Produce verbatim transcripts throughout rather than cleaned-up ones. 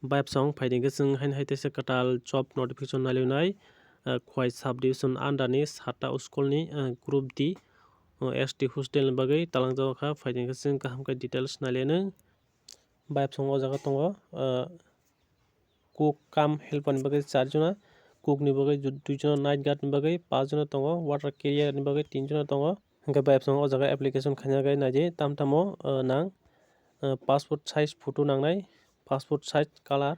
Bayapsong phaidi khe chwng haino hai teisa kwtal job notification nailionai, ah, Khwai subdivision under ni satta school ni, ah, group D, oh, S T hostel ni bagwi talangjak kha. Phaidi khe chwng kaham khe details nailianw. Bayapsong o jaga tongo, ah, cook cum helper ni bagwi char jona, cook ni bagwi ju-, dui jona, night guard ni bagwi paanch jona tongo, water carrier ni bagwi tin jona tongo. Hwnkhe bayapsong o jaga application khaina khe naidi tam tamo, ah, nang, ah, passport size photo nangnai, passport size colour,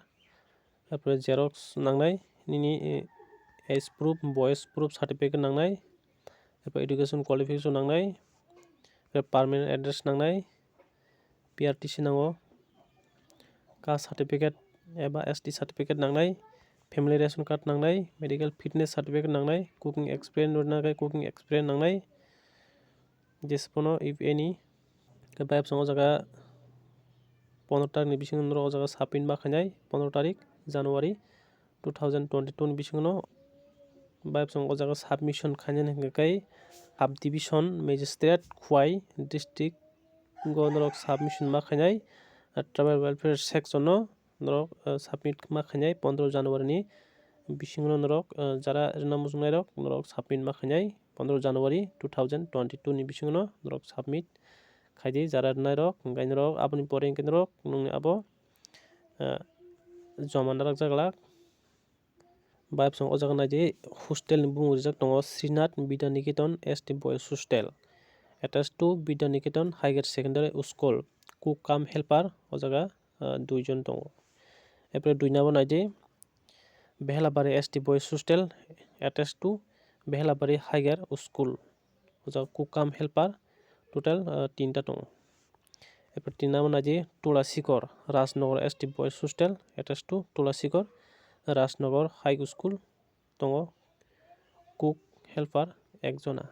Arpore xerox nangnai, nini, eh, age proof, boyes proof certificate nangnai, arpore education qualification nangnai, arpore permanent address nangnai, P R T C nango, caste certificate eba S T certificate nangnai, family ration card nangnai, medical fitness certificate nangnai, cooking experience rwna khe cooking experience nangnai, jespono if any, khe bayapsong o jaga pondro tarik ni bisingo norok o jaga submit ma khainai, pondro tarik January two thousand twenty-two ni bisingo no bayapsong o jaga submission khainani hwnkhe khe subdivision magistrate Khwai district o norok submission ma khainai, ah, tribal welfare section no norok, ah, submit ma khainai pondro January ni bisingo no norok, ah, jara rwna muchungnai rok norok submit ma khainai pondro January two thousand twenty-two ni bisingo no norok submit khaidi jara rwnairok, hwnkhe norok aboni pore hwnkhe norok nungni abo, ah, joma narakjak glak. Bayapsong o jaga naidi hostel ni bumung rijak tongo Srinath Vidya Niketan S T Boys Hostel, attached to Vidya Niketan Higher Secondary School, cook cum helper o jaga, ah, dui jon tongo. Arpore dui number naidi Behelabari S T Boys Hostel, attached to Behelabari Higher School. O jaga cook cum helper total, ah, tinta tongo. Arpore tin number naidi Tulasikor Rajnagar S T Boys Hostel, attached to Tulasikor Rajnagar High School tongo, cook helper ekjona.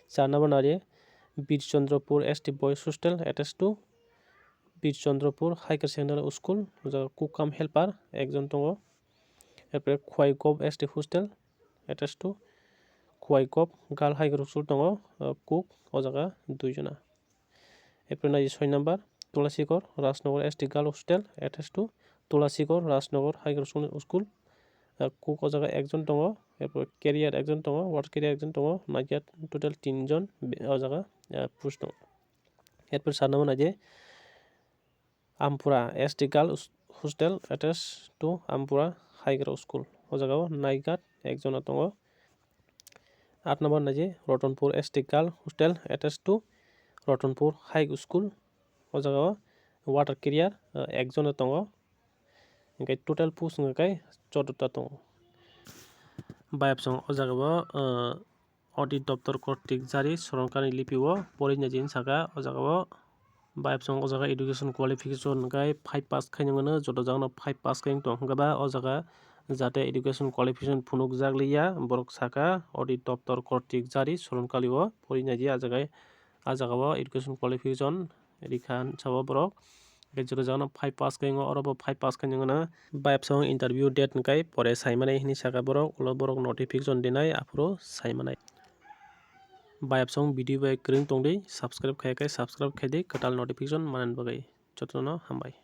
Char number naidi Birchandrapur S T Boys Hostel, attached to Birchandrapur Higher Secondary School, o jaga cook cum helper ekjon tongo. Arpore Khwai Gov S T Hostel, attached to Khwai Gov Girl Higher School tongo, ah, cook o jaga dui jona. Arpore naidi soi number Tulasikor Rajnagar S T Girl Hostel, attached to Tulasikor Rajnagar Higher School, school, ah, cook o jaga ekjon tongo, arpore carrier ekjon tongo, water carrier ekjon tongo, naikhe total tin jon be-, o jaga, ah, post tongo. Arpore sa number naidi Ampura S T Girl Hostel, attached to Ampura Higher School. O jaga o night guard ekjona tongo. Aat number naidi Ratanpur S T Girl Hostel, attached to Ratanpur High School. O jaga o water carrier, ah, ekjona tongo. Hwnkhe total post hwnkhe khe choddo ta tongo. Bayapsong o jaga o, ah, Audit doptor kortik jari soronkani lipi o porinai din saka, o jaga o bayapsong o jaga education qualification hwnkhe five pass khainai mano, joto jagano five pass khainai tong hwnkhe ba o jaga jate education qualification phunukjak liya, borok saka audit doptor kortik jari soronkali o porinai di, a jaga, a jaga o education qualification rikha sabo borok. Hwnkhe joto jagano five pass khaingo, oro bo five pass khaingo na. Bayapsong interview date hwnkhe pore saimanai hinwi saka borok, ulo borok notification dinai aphuru saimanai. Bayapsong video bai kwrwng tongdi, subscribe khaiya khe subscribe khaidi kwtal notification manani bagwi. Jotono hambai.